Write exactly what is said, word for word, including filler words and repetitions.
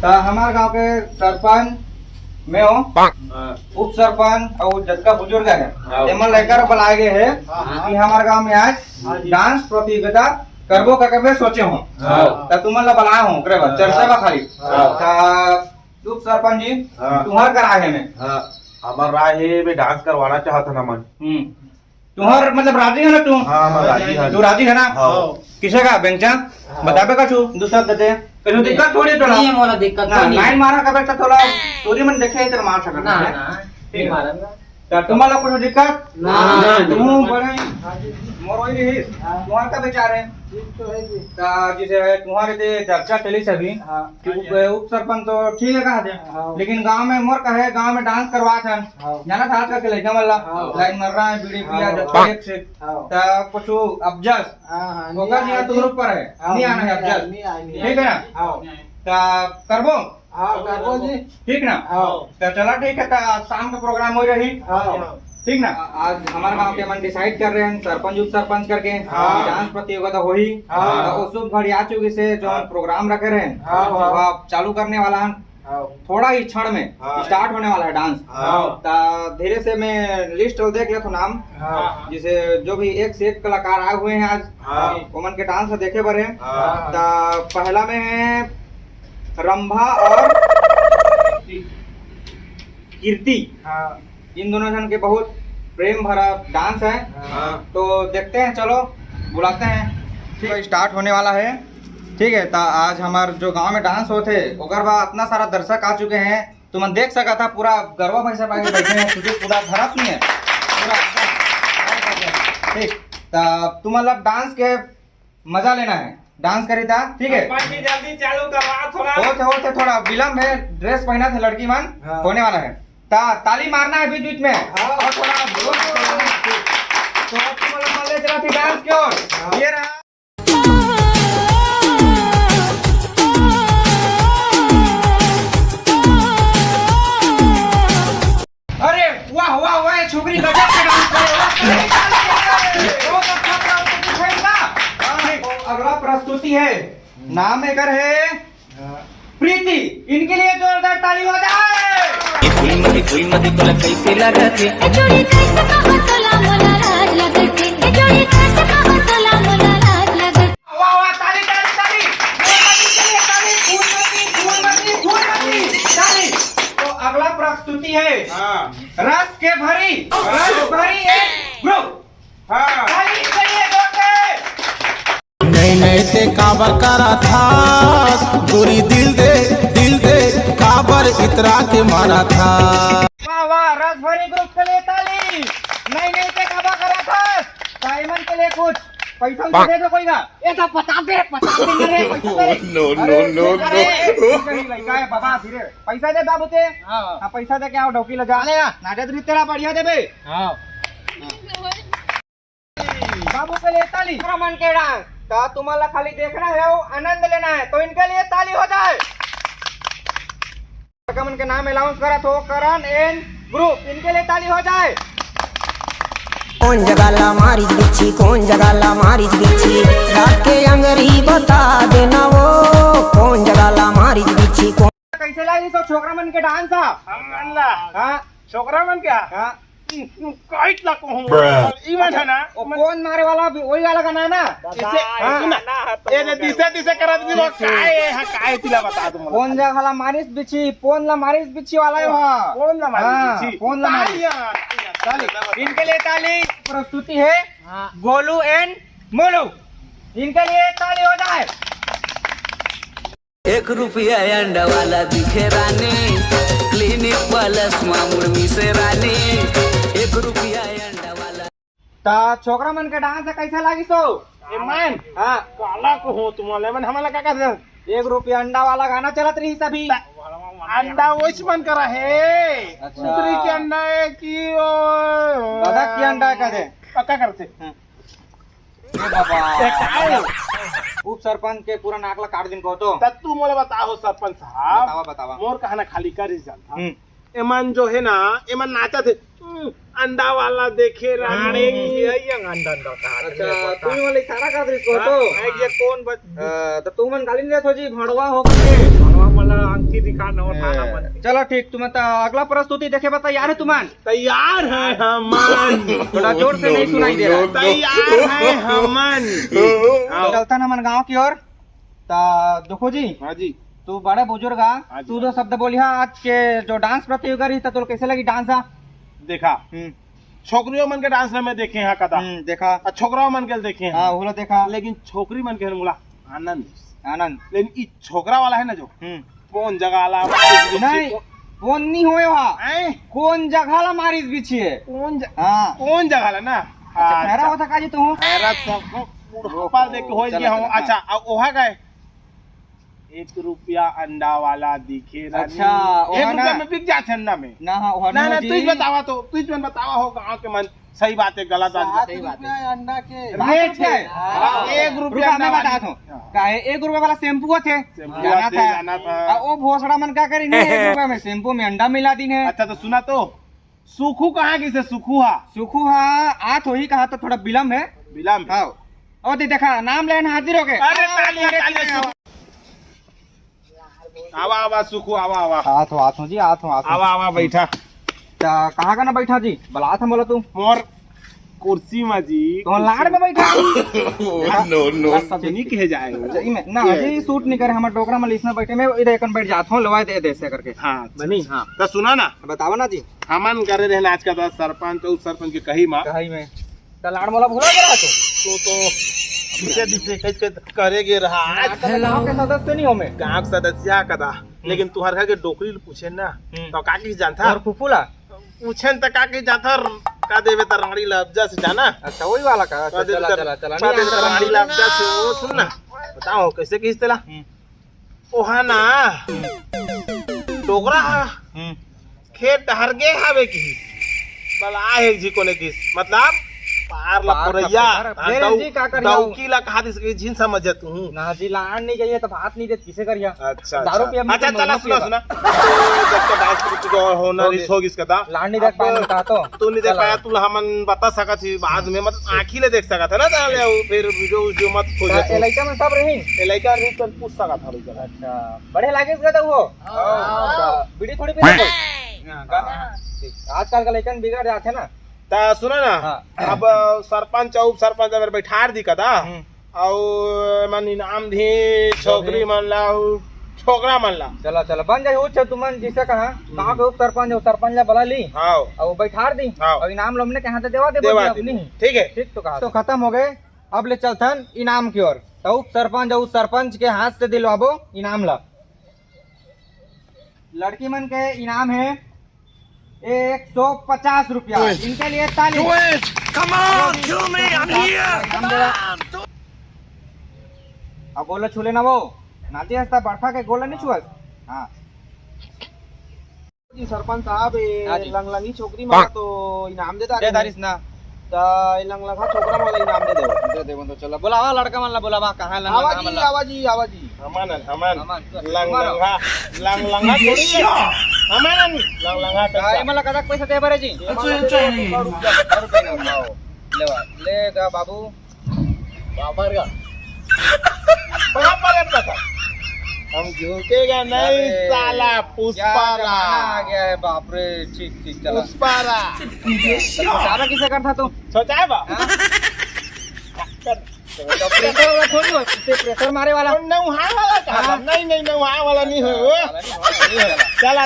त हमर गांव के सरपंच में हो, हाँ। उप सरपंच अउ जतका बुजुर्ग हे, हाँ। एमन लेकर बुलाए गए हे हाँ। कि हमर गांव में आज हाँ जी। डांस प्रतियोगिता करबो करके मैं सोचे हूँ। हाँ। त तुमन ला बुलाए हूँ, ओकरे बाद हाँ। चर्चा बा खाली। हाँ। त उप सरपंच जी, हाँ। तुम्हार का राय हे में? हाँ, हमर राय हे, मैं डांस करवाना चाहत हन हमन। हम्म। तुम्हार मतलब राजी है ना तू? हाँ, मैं राजी हन। तू राजी है ना? हाँ। किसे का बेंचा? हाँ। बताबे का छू, दूसरा देते। कछु दिक्कत थोड़ी तोला? नहीं, मोला दिक्कत ना, नहीं। लाइन मारा कबे त तोला, तोरी मन देखे इधर मार सकत ना, है। ना, ठीक नहीं है। मारन ना। त तुम्हारा कुछ दिक्कत? ना। ना, तुम ना। बड़े मोर वही रही। हाँ। तुम्हार का विचार है? ठीक तो है जी। त जैसे तुम्हारे ते चर्चा चली सभी। हाँ। कि उप, उप सरपंच तो ठीक है कहा दे। हाँ। लेकिन गांव में मोर कहे, गांव में डांस करवात हन। हाँ। जाना था आजकल के लड़का मन ला। हाँ। लाइन मर रहा है, बीड़ी पिया हाँ। जाता है एक से। हाँ। त कुछ अबजस। हाँ, हाँ, ओकर नहीं जी आए तुम जी। ऊपर है। हाँ, नहीं आना है नहीं अबजस। आए, नहीं आए, नहीं आए। ठीक है ना? हाँ। त करबो? हाँ, करबो जी। ठीक ना? हाँ। त चला ठीक है, त आज शाम का प्रोग्राम हो रही। हाँ। ठीक ना? आज हमारे गांव के मन डिसाइड कर रहे हैं सरपंच उप सरपंच करके हाँ। डांस प्रतियोगिता होही। हाँ। त उस शुभ घड़ी आ चुकी से जो हाँ। प्रोग्राम रखे रहे हैं, हाँ, हाँ। वह चालू करने वाला है। हाँ। थोड़ा ही क्षण में हाँ। स्टार्ट होने वाला है डांस। हाँ। त धीरे से मैं लिस्ट देख लेता हूँ नाम, हाँ। जैसे जो भी एक से एक कलाकार आए हुए हैं आज, हाँ। ओमन के डांस देखे बर है। हाँ। त पहला में है रंभा और कीर्ति। हाँ। इन दोनों जन के बहुत प्रेम भरा डांस है। हाँ। तो देखते हैं, चलो बुलाते हैं। ठीक। तो स्टार्ट होने वाला है। ठीक है, त आज हमार जो गांव में डांस होते ओकर बाद इतना सारा दर्शक आ चुके हैं, तुमन देख सकत हा पूरा गरवा भैंसा पाके बैठे हैं, क्योंकि पूरा धरत नहीं है पूरा एकदम। ठीक, त तुमन ला डांस के मजा लेना है, डांस करी था, ठीक है? सरपंच जी, जल्दी चालू करवा थोड़ा। होते होते थोड़ा विलंब है, ड्रेस पहना था लड़की मन, हाँ। होने वाला है। ता, ताली मारना है बीच बीच में। हाँ। और थोड़ा जोर से बोलना है। तो अब तुम लोग मान ले चला थी डांस की ओर। हाँ। ये रहा। अरे वाह, वाह, वाह, ये छोकरी गजब के डांस करे, वाह। बहुत अच्छा प्रस्तुति है इनका। हाँ, तो अगला प्रस्तुति है, नाम एकर है प्रीति। इनके लिए जोरदार ताली हो जाए। ए चोरी कैसे कहो तोला मोला लाज लगथे, ए चोरी कैसे कहो तोला मोला लाज लगथे, ए चोरी कैसे कहो तोला मोला लाज लगथे। वाह, वाह, ताली, ताली, ताली। फूलमती के लिए ताली, फूलमती, फूलमती, फूलमती, ताली। तो अगला प्रस्तुति है हाँ। रस के भरी, रस भरी एक ग्रुप। हाँ। ताली के लिए जोर से। नहीं नहीं ते काबर करा था गोरी दिल दे, दिल दे काबर इतरा के मारा था। वाह, वाह, रस भरी ग्रुप के लिए ताली। नहीं नहीं ते काबर करा था। साइमन के लिए कुछ पैसा उसे दे दो कोई ना। ये तो पता दे, पता दे रे, पैसा दे रे। No, no, अरे, no, अरे, no। अरे, भाई, काय बाबा, धीरे। पैसा दे बाबू ते। हाँ। हाँ, पैसा दे के आओ, ढोकी ले जा। ले आ। नाटक भी तेरा बढ़िया देबे। हाँ। बाबू के लिए ताली। रमन के डांस। तो तुम्हारा खाली देखना है, वो आनंद लेना है, तो इनके लिए ताली हो जाए। मन के नाम अनाउंस करा थो, करण एंड ग्रुप, इनके लिए ताली हो जाए। कौन जगह ला मारिच बिच्छी, कौन जगह ला मारिच बिच्छी, रात के अंगरी बता देना वो, कौन जगह ला मारिच बिच्छी, कौन। कैसे लागिस तो छोकरा मन के डांस हा? हाँ। हाँ। छोकरा मन के? हाँ। काइट ला कहूँ। Bruh। ई मन है ना, ओ, मन कोन मारे वाला भी वही वाला गाना है ना? इसे, हाँ। सुन ना, ये दे दिसे दिसे करत भी वो काय है, काय तिला बता दूं। कोन जगह ला मारिस बिच्छी, कोन ला मारिस बिच्छी वाला है वहाँ। कोन ला मारिस हाँ, बिच्छी? कोन ला मारिस? तालियां, तालियां, चलिए, तालियां। इनके लिए ताली। प्रस्तुति है हाँ। गोलू एंड मोलू। इनके लिए ताली हो जाए। एक रुपया अंडा वाला दिखे रानी, क्लिनिक प्लस मा मुड़ मिसे रानी। एक रुपया अंडा वाला। ता छोकरा मन के डांस कैसा लागिस तो? ए मन, हाँ। काला को हो तुम वाले मन, हमला का कहते हैं? एक रुपया अंडा वाला गाना चलत रही सभी। अंडा वैसे मन करा है। अच्छा। कुतरी के अंडा है कि ओ बदक के अंडा है कहते। पक्का करते। हाँ। ए बाबा। ए, काय? उप सरपंच के पूरा नाक ला काट दिन को तो। त तू मोला बताओ सरपंच साहब। बतावा, बतावा। मोर कहना खाली कर ही जान था। हम्म। एमन जो है ना, एमन नाचत है। हम्म, अंडा वाला देखे रानी। हम्म। ये, ये अंडा, अंडा का हाथ अच्छा, में पता। तू ही वाला इशारा कर रही को हाँ, तो। ए, ये कौन बच- अ, तो तू मन गाली नहीं देत हो जी, भड़वा हो के। भड़वा मला अंकित चलो ठीक, तुमन त अगला प्रस्तुति देखे बर तैयार हे तुमन? तैयार हे हमन। थोड़ा जोर से नहीं सुनाई दे रहा। तैयार हे हमन। चलथन हमन गांव की ओर। त देखो जी, हाँ जी। तू बड़े बुजुर्ग हा, हाँ जी, तू दो शब्द बोलिहा, आज के जो डांस प्रतियोगिता रही त तोला कैसे लगी डांस हा? देखा, हम्म। छोकरियों मन के डांस ला मैं देखे हा कदा। हम्म, देखा। अउ छोकरा मन के देखे हा। हाँ, ओला देखा। लेकिन छोकरी मन के मोला आनंद। आनंद। लेकिन ई छोकरा वाला हे ना जो, हम्म। कोन जगह ला मारिस बिछी? नहीं, कोन नहीं होय हा। हैं? कोन जगह ला मारिस बिछी हे? कोन ज-, हाँ। कोन जगह ला ना? अच्छा, अच्छा। पैरा होता का जी तू? पैरा सब बुढ़ापा देख के होय चलो, गया हूँ। चलो, हाँ। अच्छा, अब ओहा गए। एक रुपया अंडा वाला दिखे रानी। अच्छा, ओहा एक रुपया ना। में बिक जाथे अंडा में। ना, हाँ, ओहा ना, ना, नहीं तू ही जी। बतावा तो, तू ही बतावा हो गाँव के मन। सही बात हे, गलत बात हे। सात रुपया अंडा के। रेट हे। हाँ। एक रुपया रुका, मैं बताथों। हाँ। काहे, एक रुपया वाला शैम्पू होथे। शैम्पू जाना होथे, था। जाना था। आ, ओ भोसड़ा मन का करी, नहीं, एक रुपया में शैम्पू में अंडा मिला दीन हे। अच्छा, तो सुना तो, सुखू कहाँ गिसे, सुखू हा? सुखू हा, आत होही कहा तो थोड़ा बिलम हे। बिलम हे। हाँ। ओ दे देखा, नाम लेन हाजिर हो गए। अरे, ताली, ताली, सुखू। आवा, आवा, सुखू, आवा, आवा। आत हो, आत हो जी, आत हो, आत हो। आवा, आवा, बैठा। त कहाँ का ना बैठा जी? बलात हम बोला तू। मोर कुर्सी में जी, तो लाड़ में बैठा। No, no। सब नहीं कहे जाए। अच्छा, इमे, ना ये जी, सूट नहीं करे, हमर डोकरा में इसमें बैठे में, इधर एकन बैठ जात हो, लवाए दे, दे से करके। हाँ, अच्छा। बनी, हाँ। तो सुना ना। बतावा ना जी। हमन करे रहना आज का दस सरपंच, उप सरपंच के कही मा। कही में। त लाड़ मोला भुला गे रहा तू? तू तो पीछे दिसे कह के करे गे रहा। आज का गाँव के सदस्य नहीं हो मैं। गाँव के सदस्य कदा, लेकिन तुहर घर के डोकरी ल पूछे ना, हम्म। तो का की जानथा? और फूफू ला? पूछे न त का की जानथा, का देवे त रांगड़ी ला अब्जा से जाना। अच्छा, वही वाला का? का अच्छा, देवे चला, त, चला, चला, का नहीं देवे त आता रांगड़ी ला अब्जा से, वो सुन ना। बताओ, कैसे किस तेला? हम्म। ओहा ना, डोकरा हा। हम्म। खेत डहर गे हावे किहिस। बला हे एक झी कोने किहिस। मतलब, पार ला पार ला कोरैया, पार। हाँ, दे दऊ-, जी, का करिया? दऊकी ला कहा दिस के झिन समझ तू। ना जी, लाड़ नहीं गई है, तो भात नहीं देत, किसे करिया? अच्छा, दारू अच्छा। पिया, अच्छा, मतलब, चला, मौका सुना, पिया। सुना। तो जब के डांस के तो होना हो रिस गई। हो गिस कदा। लाड़ नहीं देख अब पाया, कहा तो। तू नहीं देख चला। पाया, तू हमन बता सकत ही बाद में, मतलब, आँखी ले देख सकत है ना, ताले वो फिर वीडियो, वीडियो मत खोज का तू। ए लइका में सब रही? ए लइका रही, तो पूछ सकत है लइका। अच्छा, बढ़िया लागे इसका तो वो। हाँ। अच्छा, बीड़ी थोड़ी पीते हो? हाँ, का? ठीक। आजकल का लइकन बिगड़ जाते ना। ता सुना ना, हाँ। अब सरपंच, उप सरपंच अगर बैठार दी कदा, हम्म। अउ मन इनाम दी छोकरी मन ला, अउ छोकरा मन ला। चला, चला, बन जाई, उच्च तुमन जिसे कहा, हम्म। गाँव के उप सरपंच, उप सरपंच ला बला ली। हाँ। अउ बैठार दी। हाँ। अउ इनाम ला हमने कहा तो देवा दे, देवा बोलिए दे। अपनी। ठीक है। ठीक तो कहा। तो खत्म हो गए, अब ले चलथन इनाम की ओर। तो उप सरपंच अउ सरपंच के हाथ से दिलवाबो इनाम ला। लड़की मन के इनाम है एक सौ पचास रुपया। इनके लिए ताली। Do it! Come on, kill me, I'm here! Come on! अब गोला छू लेना वो। नाचे हंसता बड़का के गोला नहीं छुअस। हाँ। जी सरपंच साहब, ये हाँ जी। लंगलंगी छोकरी मा तो इनाम दे दे दारिस ना। त लंगलंगा छोकरा मन ला इनाम दे देव। दे देवन तो चला, बुलावा लड़का मन ला, बुलावा, कहाँ लंगलंगा आवा जी, मन ला? आवा जी, आवा जी। हमन, हमन। हमन, तो लंगलंगा, लंगलंगा थोड़ी है। हमन लंगलंगा का, करता। एमन ला कतक पैसा दे बरे जी? एमन ला दे दे, रुपया, रुपया ना। लेवा, ले गा बाबू। बाबर का। बड़ा पलट का था। हम झुकेगा नहीं अरे, साला, क्या पुष्पा जमाना रा। आ गया है, बाप रे। ठीक, ठीक, चला। पुष्पा रा। तो साला किसे करता तू? सोचा है बा? हाँ? कर। तो प्रेशर वाला थोड़ी हो, इसे प्रेशर मारे वाला। और नौहा वाला कहा था? हाँ। नहीं, नहीं, नौहा वाला नहीं हो। वाला नहीं हो, नहीं हो। चला।